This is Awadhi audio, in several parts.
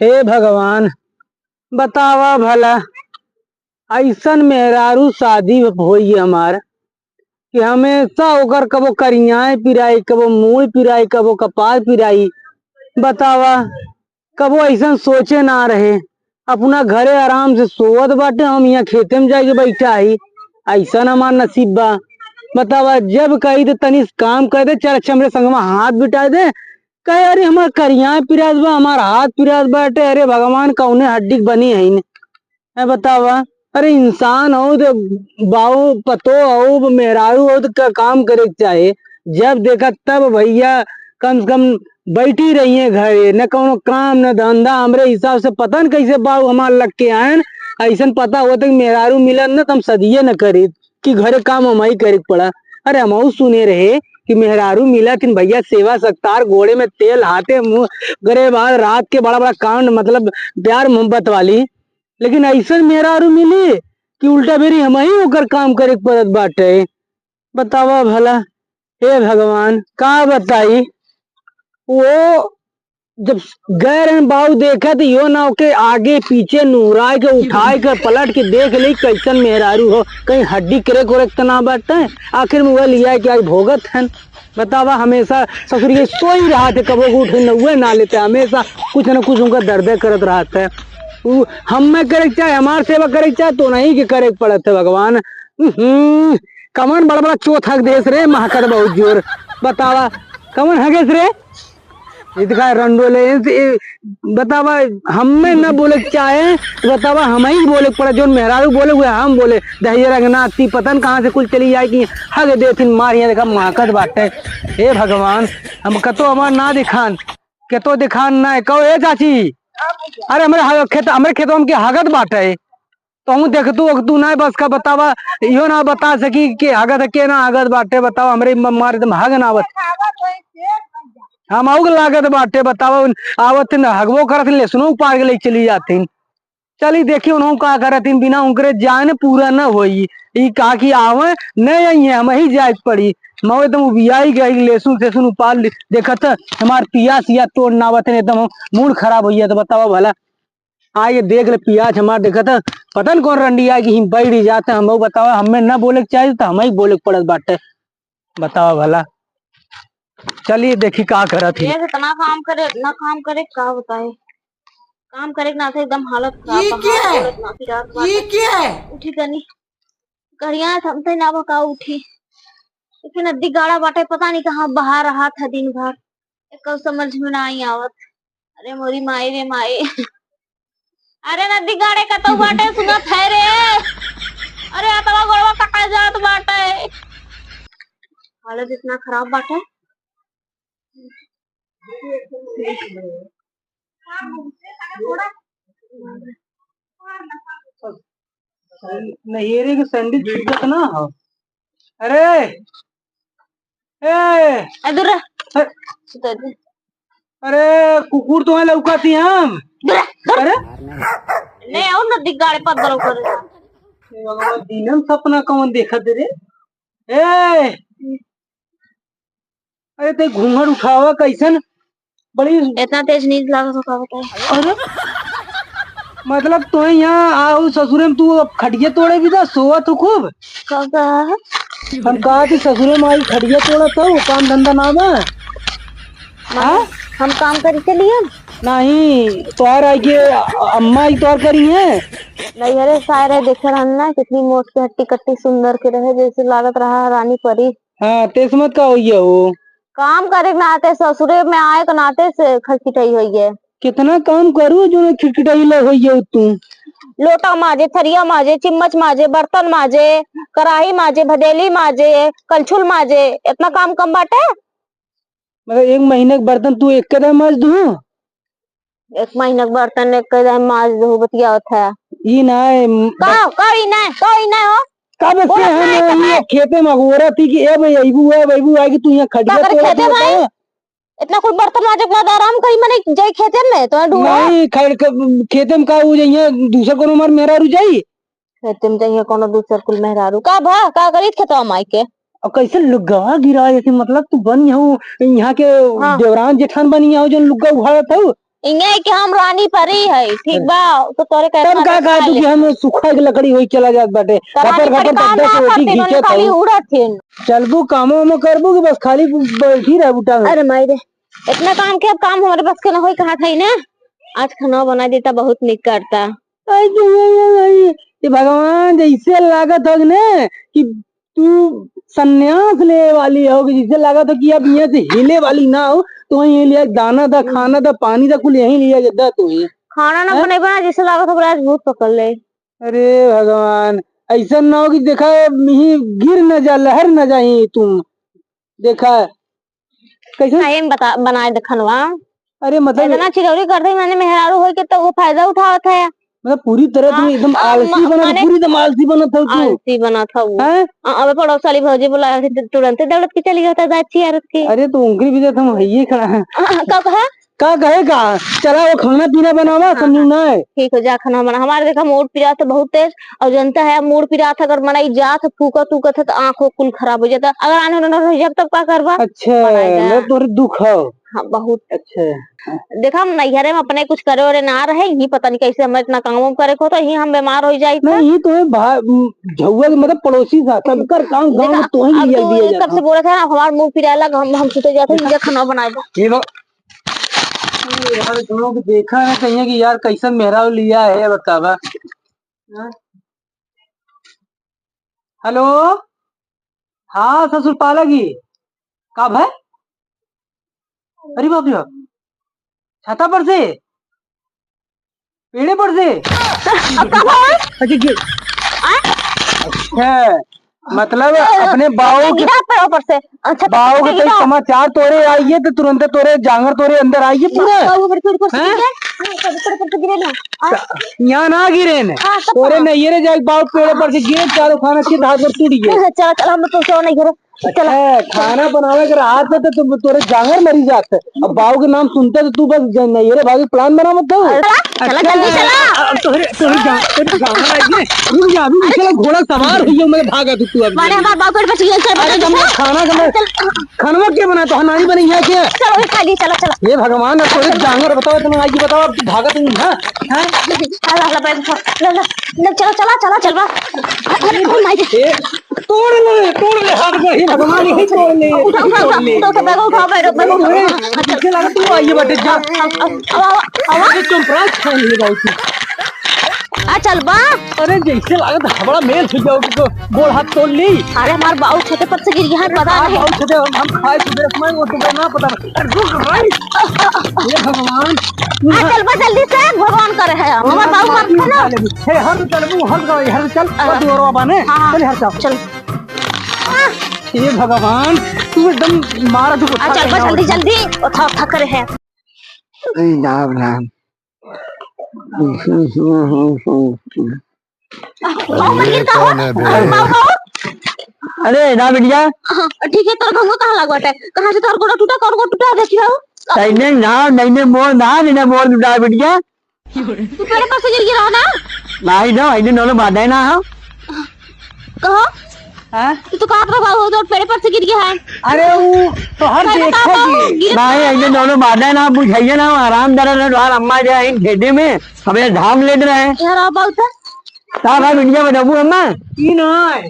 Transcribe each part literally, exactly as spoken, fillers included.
हे भगवान, बतावा भला, अइसन मेहरारू शादी होई हमार कि हमेशा ओकर कबो करियाए पिराई, कबो मूड़ पिराई, कबो कपार पिराई। बतावा, कबो अइसन सोचे ना रहे। अपना घरे आराम से सोवत बाटे, हम इहाँ खेते में जाइके बैठा ही। अइसन हमार नसीब बा। बतावा, जब कही त तनी काम कर दे, चल अच्छा हमरे संगवा हाथ बिटाए दे, कहे, "अरे, हमार करियाए पिरात बा, हमार हाथ पिरात बाटे, अरे भगवान, कौने हड्डी के बनी हईन?" है बतावा, अरे, इंसान हो त बाऊ, पतो हो, मेहरारू हो त क-, काम करे के चाहे। जब देखा तब भइया कम से कम बैठी रहिए घरे, न कौनो काम, न धंधा। हमरे हिसाब से पता न कैसे बाऊ हमार लग के आयन, अइसन पता होत कि मेहरारू मिलत न, त हम सदिये न करीत। कि घरे काम हमही करे के पड़ा। अरे, हमहू सुने रहे कि मेहरारू मिलत हिन भइया, सेवा सत्कार, गोड़े में तेल, हाथे मुँह, गरे बाद रात के बड़ा बड़ा कांड, मतलब प्यार मोहब्बत वाली। लेकिन अइसन मेहरारू मिली कि उल्टा बेरी हमही ओकर काम करे के पड़त बाटे। बतावा भला, हे भगवान, का बताई, वो जब गए रहन बाऊ देखे, त इहो ना ओके आगे पीछे नुहराए के, उठाए के, पलट के देख ले, कैसन मेहरारू हो, कहीं हड्डी crack उरेक त ना बाटे। आखिर में वह लिया के आज भोगत हन। बतावा, हमेशा ससुर के सोई रहा थे, कबो को उठे न हुए ना लेते, हमेशा कुछ न कुछ उनका दर्दे करत रहत है। उ हमें करे के चाहे, हमार सेवा करे के चाहे, तो नहीं के करे के पड़त है भगवान। हम्म, कमन बड़ा बड़ा चोथक देस रे, महकत बहुत जोर। बतावा, कमन हगेस रे? ई देखा रंडोले, ए, ए, बतावा, हमें न बोले के चाहे, बतावा, हमही बोले के पड़ा, जोन मेहरारू बोले, उहे हम बोले, दहिजरा के नाती, पता न कहाँ से कुल चली जाए कि हग देथिन मार, यहाँ देखा, महकत बाटे। हे भगवान, हम कतो हमार ना दिखान, कतो दिखान ना है। कहो, "ए चाची, अरे, हमरे ह-, खेत, हमरे खेतवा में के हगत बाटे।" तोहू देखतू ओकतू नाय बस का बतावा, इहो ना बता सकी के हगत के ना हगत बाटे, बतावा, हमरे म-, मारे एकदम हग ना आवत। हम आउग लागत बाटे, बतावा, उन आवत न हगबो करत न, लेसनो उपार के ले चली जातिन। चली देखी उनहु का करतिन, बिना उनकरे जान पूरा न होई। ई कहा कि आवे, न आई है, हमही जाए के पड़ी। मऊ एकदम उबियाई गई, लेसुन सेसुन उपार ले-, देखत हमार पियास या तोड़ ना आवत है, एकदम मूड खराब होइया। तो बतावा भला, आ ये देख ले पियाज हमार देखत है, पता न कौन रंडी आए कि हिम बैठ जाते हैं। हम बतावा, हमें ना बोले के चाहिए तो हमें ही बोले के पड़त बाटे। बतावा भला, चलिए देखी का करत ही। ये इतना काम करे, इतना काम करे, का बताए, काम करे के नाते एकदम हालत खराब ये बा, क्या हाथ है? बोलत ना, पिरात ये बाटे। क्या है? उठी तनी, करिया थमते ना बा, का उठी। इतने नदी गाड़ा बाटे, पता नहीं कहाँ बहा रहा था दिन भर, एक समझ में ना आई आवत। अरे मोरी माई रे माई। अरे नदी गाड़े कतौ बाटे, सुनत है रे। अरे अतवा गोड़वा कटा जात बाटे। हालत इतना खराब बाटे। नहियरे के सैंडल छूटत ना हो। अरे, ए, ए, दूर रह। ए। सुता दे। अरे, कुकुर तो है लौकाती हम। दूर रह, दूर। अरे। ले आओ ना दिगाड़े पद्दल करे। ए भगवान, दिनम सपना कौन देखत रे? ए, अरे, ते घूंघट उठावा कैसन? बड़ी इतना तेज नींद लागत हो, का बताई? अरे, मतलब, तो यहाँ आओ ससुरे में, तू अब खटिया तोड़े भी था, सोवत हो खूब। का कहा? हम कहा कि ससुरे में आई खटिया तोड़त हो, काम धंधा ना बा। हाँ? हम काम करे के लिए? नहीं, तोहार आई के अम्मा ही तोहार करी है। नहीं, अरे, सारे देखे रहन ना, कितनी मोट के हट्टी कट्टी सुंदर के रहे, जैसे लागत रहा रानी परी। हाँ, तेस मत का होइया हो। काम करे के नाते, ससुरे में आए के नाते से खटखिटाई होइया। कितना काम करू जो ना खटखिटाई ले होइया तू। लोटा माजे, थरिया माजे, चिम्मच माजे, बर्तन माजे, कराही माजे, भदेली माजे, कलछुल माजे, इतना काम कम बाटे? मतलब एक महीने के बर्तन तू एक कदम माज दू? एक महीना के बर्तन एक के जाए माज दहु बतियावत है। ई ना है, म-, का, का ई ना है, का ई ना है हो? कब से बोलत हम ना है, ये कब? खेते में अगोरत ही कि ए भाई अइबू, ए भाई अइबू, आए कि तू यहाँ खटिया का करे तोड़ खेते देता में? है। इतना कुल बर्तन माजे के बाद आराम करी, मने जाई खेते में, तो ढूंढा। नहीं, खैर, क-, खेते में का हो जाइए, दूसर कोनो मार मेहरारू जाई। खेते में जाइए कोनो दूसर कुल मेहरारू। का भा, का करी खेतवा माई के? और कैसे लुग्गवा गिरा जैसे, मतलब तू बनी हो यहाँ के हाँ। देवरान जेठान बनी हो, जो लुग्गा उघाड़त हो। इहे कि हम रानी परी है, ठीक बा? तो तोरे कैसे तब का मदद कहा तू चाहिए? कि हम सूखा के लकड़ी होई चला जात बाटे। तो रानी गपर परी गपर काम दस ना दस रोटी करते, खींचत खाली हऊ। उड़त हिन। चलबू, कामो वामो करबू कि बस खाली बैठी रहबू टांग? अरे माई रे, इतना काम के अब काम हमारे बस के ना होई, कहा था ना। आज खाना बना देता, बहुत निक करता। आई, आई, आई, आई, ये भगवान, जैसे लागत हो ने कि तू संन्यास लेवे वाली हो, कि जैसे लागत हो कि अब यहाँ से हिले वाली ना हो, तो वहीं लिया दाना दा, खाना दा, पानी दा, कुल यहीं लिया के दा तू ही। खाना ना हैं? बनेबा ना, जैसे लागत हो आज भूत पकड़ ले। अरे भगवान, ऐसा ना हो कि देखा, यहीं गिर न जा, लहर न जा यहीं तुम। देखा, कैसे? नहीं, हम बता, बनाए दे खनवा। अरे मतलब इतना चिरौरी कर दे, मैंने मेहरारू होई के तो वो फायदा उठावत है। मतलब पूरी तरह तुम हाँ, एकदम हाँ, आलसी म-, बनत, माने पूरी एकदम आलसी बनत हो तू। आलसी बनत हो वो। हैं? अ-, अबे पड़ोस वाली भौजी बुला के तु-, तुरंते दौड़त के चली गई होता, दाची आरत के। अरे तो उनकी भी तो हम हइये खड़ा है। हाँ, का कहा? का कहे का? चला वो खाना पीना बनावा, हाँ, समझू हाँ। ना है। ठीक हो जा, खाना बना। हमारे देखा मूड पिरात है बहुत तेज, और जनता है मूड पिरात है, अगर मनई जात है, फूकत उकत है तो आँखों कुल खराब हो जाता। अगर आने उन्होंने रह जाब तब का करबा? अच्छा, बनाए जा। मतलब तोरे दुख हो। हाँ, बहुत। अच्छा। देखा, हम नैहरे में अपने कुछ करे ओरे ना रहे, यही पता नहीं कैसे हमें इतना काम वाम करे को, तो यही हम बीमार हो जाई था। नहीं, ये तो है भा-, उम, झउआ के मतलब पड़ोसी था, सबकर काम गाँव में तो ही अब लिया तो दिया ये जाता। सबसे बोला था ना, हमार मुंह पिराए लग, हम, हम सुते जाते हैं, मुझे खाना बनाए दो। ये लो। यार, दोनों को देखा है, कहिए कि यार, कैसन मेहरारू लिया है, बतावा। हाँ? हेलो, हाँ ससुर पाला जी, का भाई? अरे बाप रे बाप, छाता पर से, पेड़े पर से। अब का भाई? अच्छा, ये, आय? अच्छा, मतलब ए, अपने बाऊ के, गिरा पेड़ों पर से। अच्छा, बाऊ के गिरा। कोई समाचार तोरे आइए तो तुरंत तोरे जांगर तोरे अंदर आइए पूरा। बाऊ ऊपर पेड़ पर से हैं? गिरे। हाँ, ऊपर पेड़ पर से गिरे ना। आ? यहाँ ना गिरे ने। हाँ, सब तोरे कहाँ? नहीं रे जाए, बाऊ पेड़ पर से गिरे, चारों खाना के हाथ पर टूट गए। चला, चला, हम तो सो नहीं गिरे। चला। अच्छा, खाना बनावे के रहा था तो तुम, तोरे जांगर मरी जात। अब बाऊ के नाम सुनते तो तू बस ज-, नहीं रे भाई, प्लान बनावत हो। चला, चला, अच्छा, जल्दी चला। अब तोहरे, तोहरे जा-, तोहरे जांगर आई रे। रुक जा, अभी अरे चला, घोड़ा सवार हो गया, मैं भागा तू, तू अब। मारे हमार बाऊ पेड़ पर से गिरे, चल, अरे, चल, जब मैं चल। खाना का मैं चल। खानवा के बना तो हनारी बनी है क्या? चलो, ये खा ली, चलो, चलो। हे भगवान, अब तोरे जांगर बताओ, इतना आगे बताओ, अब तू भागत नहीं, हाँ? हाँ? ला, ला, ला, बैठ, ला, ला, ला, चलो, चला, चला, चलवा। अरे, ओ माई। ए, तोड़ ले, तोड़ ले, हाथ को, हे भगवान, यही तोड़ ले, उठा, उठा, तोड़ उठा, ले। उठा, उठा, बैग उठा, बैग, बैग उठा। ए, पीछे लगा, तू आइए, बैठ जा। अब, अब, अब, अब। अरे, चुप रह, छोड़ ले, भाई, तू। आ, चलबा। अरे, जैसे लागत हबड़ा मेल हो जाओगे तो गोड़ हाथ तोड़ ली। अरे, हमार बाऊ छते पर से गिर गया है, पता हाँ, नहीं। बाऊ छते हम, हम खाए छते, मैं वो तुम्हें ना पता। अरे, रुक भाई। हे भगवान। आ, चलबा जल्दी से, भगवान करे है। हमार बाऊ मत खाना। हे, हर चल, वो हर गए, हर चल, हाँ। वो दुआरवा बाने। हाँ, हाँ। चल, हर चल। चल। हे भगवान, तू एकदम मारा तू आ, चलबा जल्दी, जल्दी। उठा, उठा करे है। ए, राम, राम। बाबू, ये कौन है बे? बाबू, बाबू। अरे, ना बिटिया। हाँ, ठीक है, तोर घंघो कहाँ लग बाटे? कहाँ से तोर गोड़ा टूटा, कौन गोड़ा टूटा, देखी हो? नहीं, नहीं, ना, नहीं, नहीं, मोर ना, नहीं, नहीं, मोर टूटा, बिटिया। तू पेड़ पर से गिर गिरा ना? नहीं, ना, इन्हें नौले बांधा है ना, हाँ। कहो? हाँ? तू तो कहत रहा, वो तो पेड़ पर से गिर गया है। अरे, वो तो हर अरे, देखा बताओ, जी। गिर नहीं, इन्हें नौले बांधा है ना, बुझाइए ना, आराम दरा ना, द्वार अम्मा जो है, खेते में, हमें धाम लेट रहे हैं। यार, आप बहुत है। का भाई, बिटिया बताबू अम्मा? ई ना है।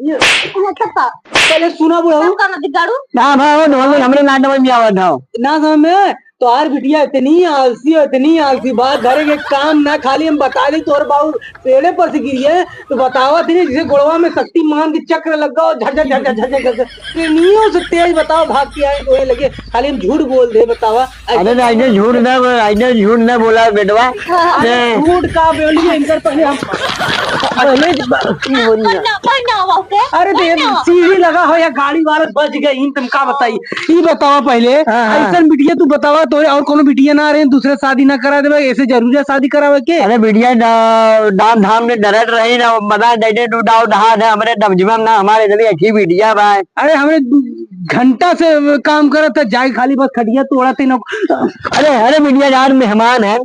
ये, पप्पा। पहले सुना बुढ़ऊ। सब काम अधिक गाड़ू। ना भाई, वो नौले हमरे नाटक में भी आवत हो। ना समझ में, तोहार बिटिया इतनी आलसी हो, इतनी आलसी बा, घरे के काम ना, खाली हम बता दी, तोहर बाऊ पेड़े पर से गिरी है, तो बतावा थी, जैसे गोड़वा में शक्तिमान के चक्र लग गो, झक, झक, झक, झक, झक, झक। ट्रेनियों से तेज बतावा, भाग के आए, तो ये लगे, खाली हम झूठ बोल दे, बतावा। अरे ना, ऐसे झूठ ना बोल, ऐसे झूठ ना बोला, बेटवा। हाँ, अरे ने। झूठ का बोली, इनकर पहले हम, पहले की बोली है। पढ़ना, पढ़ना, ओके? अरे तो ये पढ़ना। सीढ़ी लगा हो या गाड़ी वाला बच गई, इन तुम का बताई? ई बतावा पहले, हाँ, हाँ। ऐसन बिटिया तू बतावा, तोरे और कोनो बिटिया ना रहे, दूसरे शादी ना करा देवे, ऐसे जरूरी है शादी करावे के? अरे बिटिया ना, दान धाम में डरत रही ना, मदा डैडे डू डाव डहा ना, हमरे दमजमा ना, हमारे इधर एक ही बिटिया बा। अरे हमरे घंटा से काम करत है, जाए खाली बस खटिया तोड़ा तीनों। अरे, अरे बिटिया यार मेहमान है,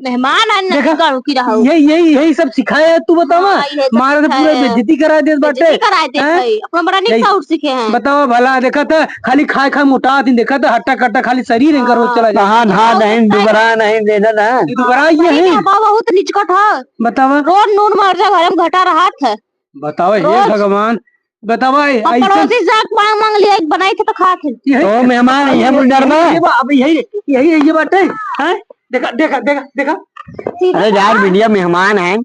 मेहमान आए न देखा, गाड़ू की रहा। यही, यही, यही सब सिखाए है, तू बतावा। हाँ, यही सब मारा तो सिखाए पूरा है। बेइज्जती करा देत बाटे। बेइज्जती करा देत हैं? है। अपना बड़ा निक यही। साउर सीखे हैं। बतावा भला, देखा था, खाली खाए, खाए मोटा आदमी, देखा था, हट्टा कट्टा, खाली शरीर इनका रोज हाँ। चला जाता। कहाँ धान नहीं, दुबरा नहीं, दे दे ना। ये दुबरा ये सही है। में बा, बहुत निचकट है। बतावा। रोज नून मरचा घरे में घटा रहत है। बतावा, हे रोज। भगवान, बतावा, ए, अब ऐसन पड़ोसी से आके मांग, मांग लिया, एक बनाई थे तो खात है। यही ओ मेहमान, ये बोल डर में। ये बा-, अब यही, यही, ये बात है, हैं? देखा, देखा, देखा, देखा। अरे यार, बिटिया मेहमान है।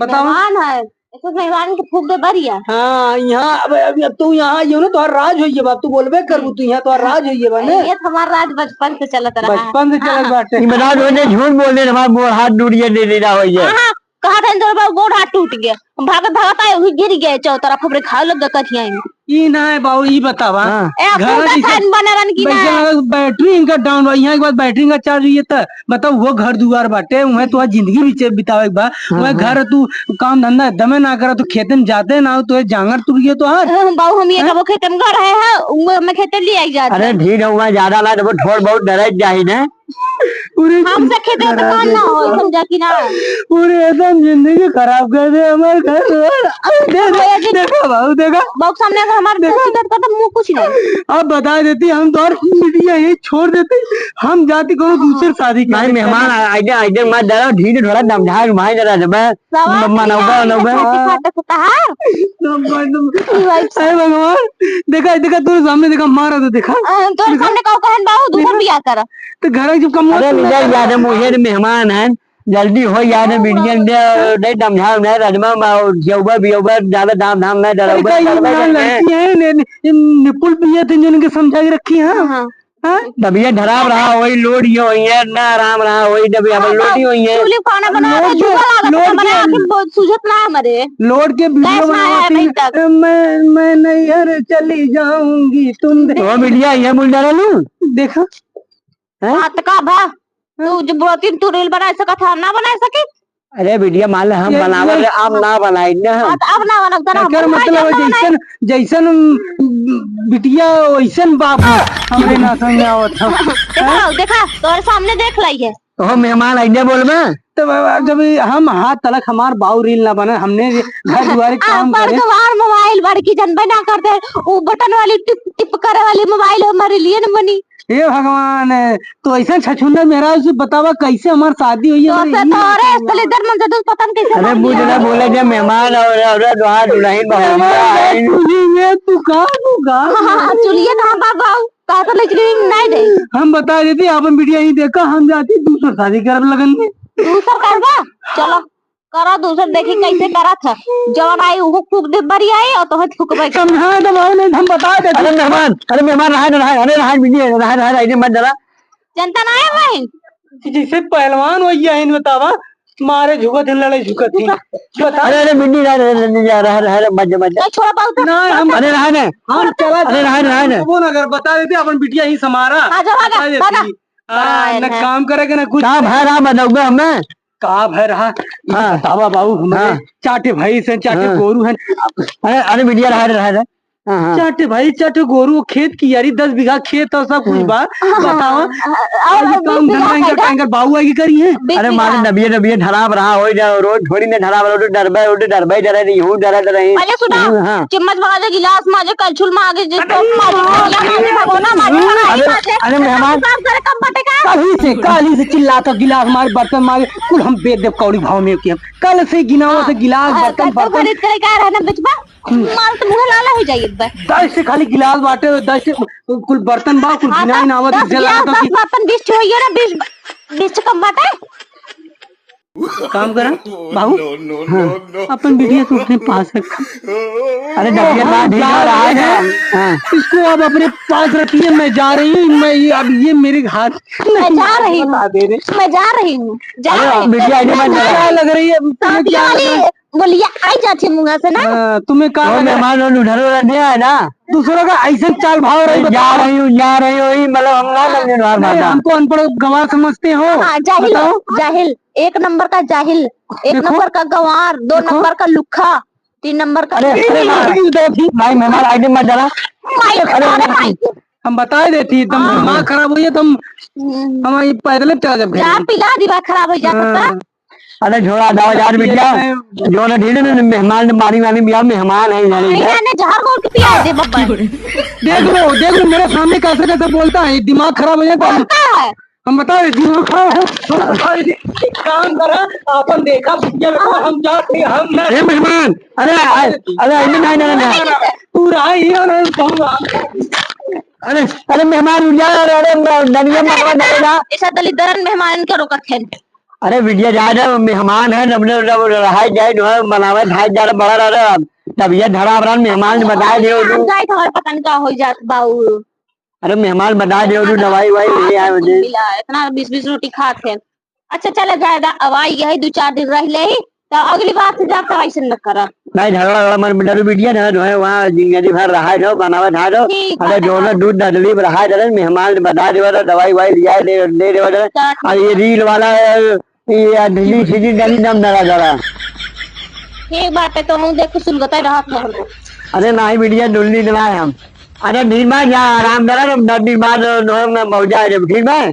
बतावा। मेहमान है, ऐसे मेहमान के फूक दे बरिया। हाँ, यहाँ, अब, अब, अब तू यहाँ आइयो ना, तोहार राज होइए बा, तू बोलबे करबू, तू यहाँ तोहार राज होइए बा ने। ये तो हमार राज बचपन से चलत रहा। बचपन से चलत हाँ। बाटे। ये बताओ, जो ने झूठ बोल दे, हमार गोड़ हाथ टूट गया, दे दे रहा होइए। हाँ, हाँ, कहत हन तोर बा गोड़ हाथ टूट गया, भागत भागत आए, वही गिर गए चौतरफ, हमरे घाव लग गए कथिया में। ई ना है बाबू, ई बतावा। हाँ। ए, घर कुंडा जैसे खान बने रहन की ना? वैसे लगा बैटरी इनका डाउन बा, यहाँ के बाद बैटरी का चार्ज हुई है त बताओ, वो घर दुआर बाटे, उहे तो जिंदगी बीचे बितावे के बा, हाँ, उहे हाँ। घर तू काम धंधा एकदमे ना करा, तू खेते में जाते ना हो, तो जांगर तुर गयो तो हर। हाँ, बाबू, हम ये हैं? कबो खेते में घर है, है, उहे हमें खेते ले आई जाते अरे हैं। ठीक है, वहाँ ज्यादा ला, तो वो थोड़ बहुत डरे जाही ना। पूरे हमसे खेते में तो काम ना हो, समझा कि ना? पूरे एकदम जिंदगी खराब कर दे हमारे घर। अरे दे, दे, भैया जी, देखो बाबू, देखो। बाबू सामने अगर हमारे देखो। दोस्ती करता तो मुंह कुछ नहीं। अब बता देती, हम तो और मीडिया ये छोड़ देते, हम जाती कोनो हाँ। दूसरे शादी नहीं, करते। मेहमान आ-, आइडिया, आइडिया मत डरो, धीरे थोड़ा दमझाए, घुमाए जरा जब। सवा म-, मनौबा, के मनौबा। खाते खाते तो कहा? नंबर, नंबर। ई भाई। अरे भगवान, देखा, देखा, तोरे सामने देखा, मारा तो देखा। अ, तोरे देखा? सामने कहू कहन बाबू, दूसर देखा? बियाह कर। तो घर जब कम अरे होता मिजाज है। यार, मुझे मेहमान है, जल्दी हो यार, हाँ, बिटिया हाँ। दे, दे, दमझा, दे, रजमा, मा-, जौबा, बियौबा, ज्यादा दाम धाम नहीं अरे डराओ, का ये बस ना करके। लड़की है, ने, ने, निपुल पिए थे, जो इनके समझा के रखी है। हाँ, हाँ। हाँ? तबीयत खराब रहा होई, लोड ये होई है, ना आराम रहा होई, जब ये हाँ, लोड ही होई है। चूल्हे खाना बना लोड रहे, के, धुआं लागत लोड है, हमारे के, आँखें बहुत सूझत ना है हमारे। लोड के वीडियो गैस ना है बनावत अभी ही, तक। मैं, मैं नैहर चली जाऊंगी, तुम दे- तो बिटिया, ये बोल डरा लू? देखा। हैं? हाँ, तो का भा? तू जो बोलती, तू रील बनाए सकत है, हम ना बनाए सकी? अरे बिटिया, मान ले हम ये, बनावत ये रहे, आप ना बनाई ना हम। हाँ, तो अब ना बनाओ, तना हम एकर बनाए, मतलब हम ना बनाए। जैसन, जैसन बिटिया वैसन बाप है, हमरे ना समझ में आवत है। देखा, देखा, तोरे सामने देख लाई है। तो हम मेहमान आइने बोलबे। तो बाबा, जब हम हाथ तलक हमार बाऊ रील ना बने, हमने ये घर दुआरे आ, काम पर करे। गवार मोबाइल बड़की जनबे ना करते, उ बटन वाली टिप, टिप करे वाली मोबाइल हमारे लिए न बनी। हे भगवान, तो ऐसा छछुंदर मेहरारू से बतावा कैसे हमार शादी हुई है, तो हमारे से ई तोरे बतावा। असली दर मन से तो पता नहीं कैसे अरे मान बुझ लिया। ना बोले जब मेहमान और, और दुल्हा दुल्हन मेहमान बहुत है, चुली में तू का, तू का? हाँ, हाँ, हाँ, चुलिए कहाँ बा बाऊ? कहा तो लेकिन नहीं दे। हम बता देती, आपन बिटिया ही देखा, हम जाती दूसर शादी करब लगन में। दूसर करबा? चलो। करा दूसर, देखी कैसे करत है। जवन आई उहू फूक दे बरी आई और तोहे फूकबे के। समझाए तो भाई नहीं, हम बता देते। अरे मेहमान, अरे मेहमान, रहा, रहा, अरे रहा, बिटिया, रहा, रहा, रहा, इन्हें मत डरा। जनता ना है भाई। जैसे पहलवान वही है, इन बतावा, मारे झुकत है, लड़े झुकत है। बता। अरे, अरे, बिट्टी, रहा, रहा, रहा, रहा, रहा, रहा, मत जा, मत जा। नहीं छोड़ा पाऊ तो। ना, हम अरे, रहा ना। हम चला अरे, रहा, रहा ना। वो ना अगर बता देते, अपन बिटिया ही समारा। आ जा, आ जा, बता देती। आ जा। आ, ना है। काम करे के, ना कुछ। का भाई, रहा, बताऊंगा हमें। का भय रहा? हाँ। बतावा बाबू, हमारे हाँ। चार ठे भैंस हैं, चार ठे हाँ। गोरू हैं। अरे, अरे, बिटिया, रहा, रहा, रहा। हाँ, हाँ। चार ठे भैंस, चार ठे गोरू, खेत की यारी, दस बीघा खेत और सब कुछ हाँ। बा। हाँ, बतावा। हाँ, हाँ, अरे, और काम बीस बीघा धंधा इनका है। टाइम कर बाबू आएगी करी है। बीस अरे, बीघा। मारे नबिये, नबिये ढलाब रहा, हो जाओ, रोज थोड़ी ने ढलाब रहा, तो डरबे, वो तो डरबे, डरे नहीं, हूँ डरे, डरे। पहले सुना, हाँ। चम्मच माजे, गिलास माजे, कलछुल माजे, जिस अरे, माजे, गिलास माजे, भगोना माजे, अरे, कढ़ाई माजे। अरे, मेहमान। काम करे, कम बटे का? काली से, काली से चिल्लात हो, गिलास मारे, बर्तन मारे, कुल हम बेच देब कौड़ी भाव में के। कल से गिनावा से हाँ, गिलास, हाँ, बर्तन, कल तो बर्तन। खरीद करे का रहना बेचबा? हम्म। माल तो मुँह लाला हो जाई एक बार। दस से खाली गिलास बाटे, दस से कुल बर्तन बा, कुल हाँ, गिनाई ना आवत, दस इसे गिलास, लागत हो दस कि बर्तन, बीस ठो होइए ना, बीस, बीस से कम बाटे। काम करा, बाबू। हाँ, अपन बिटिया को अपने पास रखा। अरे, डबिया हम बांध जा रहा है। रहे हैं। हाँ। इसको आप अपने पास रखिए, मैं जा रही हूँ, मैं ये, अब ये मेरे हाथ मैं नहीं जा रही हूँ। बता दे रहे। मैं जा रही हूँ, जा अरे, रही हूँ। बिटिया, ये मत जा। क्या लग रही है? तुम्हें क्या लग रहा है? बोलिए, आई जाती है मुँह से ना। हाँ, तुम्हें कहा और लग रहा है? मेहमान और उधर उधर नहीं आए ना। दूसरों का ऐसे चाल भाव रही, जा बताओ। रही हूँ, जा रही हूँ, ये मतलब हम ना हाँ। समझे बात नहीं, ना। हमको अनपढ़ गंवार समझते हो? हाँ, जाहिल, बताओ। जाहिल, एक नंबर का जाहिल, एक देखो। नंबर का गंवार, दो देखो। नंबर का लुखा, तीन नंबर का अरे, अरे, भाई, भाई, मेहमान आइटम मत डाला। माई, अरे, अरे, अरे, भाई। हम बताए देती, एकदम हाँ। दिमाग खराब होइए तो हम, हम्म। हम ये पैदल चला जब जा घर। पिला, दिमाग खराब हो जाता हाँ। था। अरे छोड़ा, जाओ यार बिटिया, जो ना ढीले ना मेहमान ने मारी वाली बिया, मेहमान है यार। नहीं, इधर। मैंने जहर घोल के पिया दे बब्बा। देख लो, देख लो, मेरे सामने कैसे कैसे बोलता है, दिमाग खराब हो जाता है। बोलता है। हम बता रहे, दिमाग खराब है, हम बता रहे, एक काम करा, आपन देखा, बिटिया बेटा, हम जाते, हम ना। ए मेहमान, अरे, अरे, अरे, नहीं, नहीं, नहीं, नहीं। तू रहा ही ना, नहीं, कहूँगा। अरे, अरे, मेहमान उठ जा, अरे, अरे, दनिया मरवा जाएगा। ऐसा दलिद्रन मेहमान के रोकत है। अरे, बिटिया जा रहे, मेहमान है, जब ने, जब रहाई जाए, जो है, बनावे, खाए जा रहे, बड़ा रह रहे, तब ये धरा बड़ा मेहमान बताए दे, हम तू। जाए तो हर पता नहीं का हो जात बाऊ। अरे, मेहमान बता दे, तू दवाई वाई ले आए मुझे। मिला, इतना बीस बीस रोटी खात है। अच्छा, चले जाएगा, अब आई यही दो चार दिन रह ले, तो अगली बार से जाकर ऐसे न करा। नहीं, झगड़ा, झगड़ा मत मिटा, तू बिटिया ना, जो है, वहाँ जिंदगी भर रहा है, जो बनावे, खा लो। ठीक अरे, बात है। जो ना दूध ददली पर रहा है, मेहमान बता दे, दवाई वाई ले आए, दे, दे, दे, दे। चल। और ये रील वाला, ये ढीली सीधी डली दम दरा दरा। ठीक बात है, तो हम देख सुलगते रहत रहल। अरे, नहीं, बिटिया, डुल्ली दिलाए हम। अरे, ठीक बा, जा, आराम करा, तुम दस दिन बाद, नोहर में मौजा आ जाए, ठीक बा?